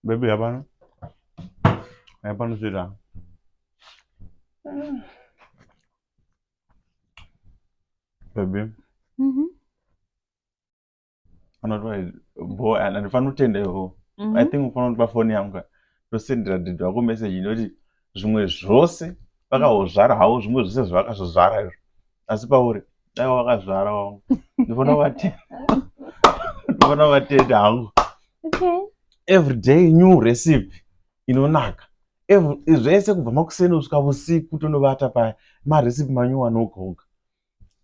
Baby hapana. Hapana zvira. Baby. Anoti bo andifanira kutenda iwo. I think ufanira kundipa foni yangu. Ndosendera dad wako message inoti zvimwe zvose vakahozvara havo zvimwe zvose zvavakazozvara izvo. Asi pauri dai wakazvara wangu. Ndifana kuvatenda. Ndifana kuvatenda hangu. Okay. Every day new recipe inonaka. Zvese kubva makuseni kusvika usiku tonovata paya marecipe manyuwani oga oga.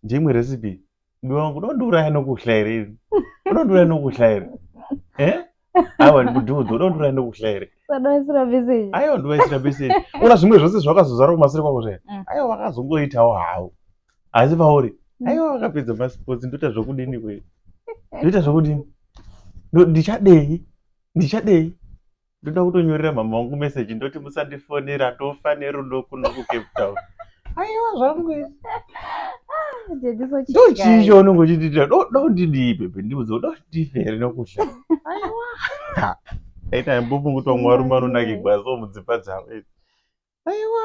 Ndimwe recipe. Mudiwa wangu unondiuraya nokuhla here ini? Unondiuraya nokuhla here? Eh? Aiwa ndikudhuudza unondiuraya nokuhla here? Sadaisira message. Aiwa ndivaisira message. Una zvimwe zvose zvakazozara kumasure kwako zve. Aiwa vakazongoitawo hawo. Asi pauri aiwa vakapedza masports ndoita zvokudini kwe? Ndoita zvokudini? Ndichadei? Ndichadei? Ndoda kutonyorera mama wangu message ndoti musandifonera ndofa nerudo kuno kuCape Town. Aiwa zvangu izvi. Ndochii chaunenge uchindiitira? Dondidii bebe ndiudze dondife here nokuhla? Aiwa. Aita mbofunga kuti vamwe varume vanonakigwa so mudzimba dzavo idzi. Aiwa.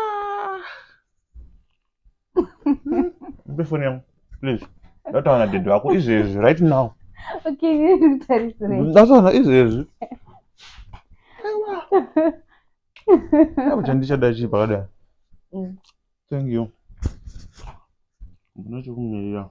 Mpe foni yangu please. Ndataura nadaddy vako izvezvi right now. Okay, ndikutarisirei. Ndataura izvezvi. Aiwa. Chandichada chii pakadai? Thank you. Ndinochikumirira.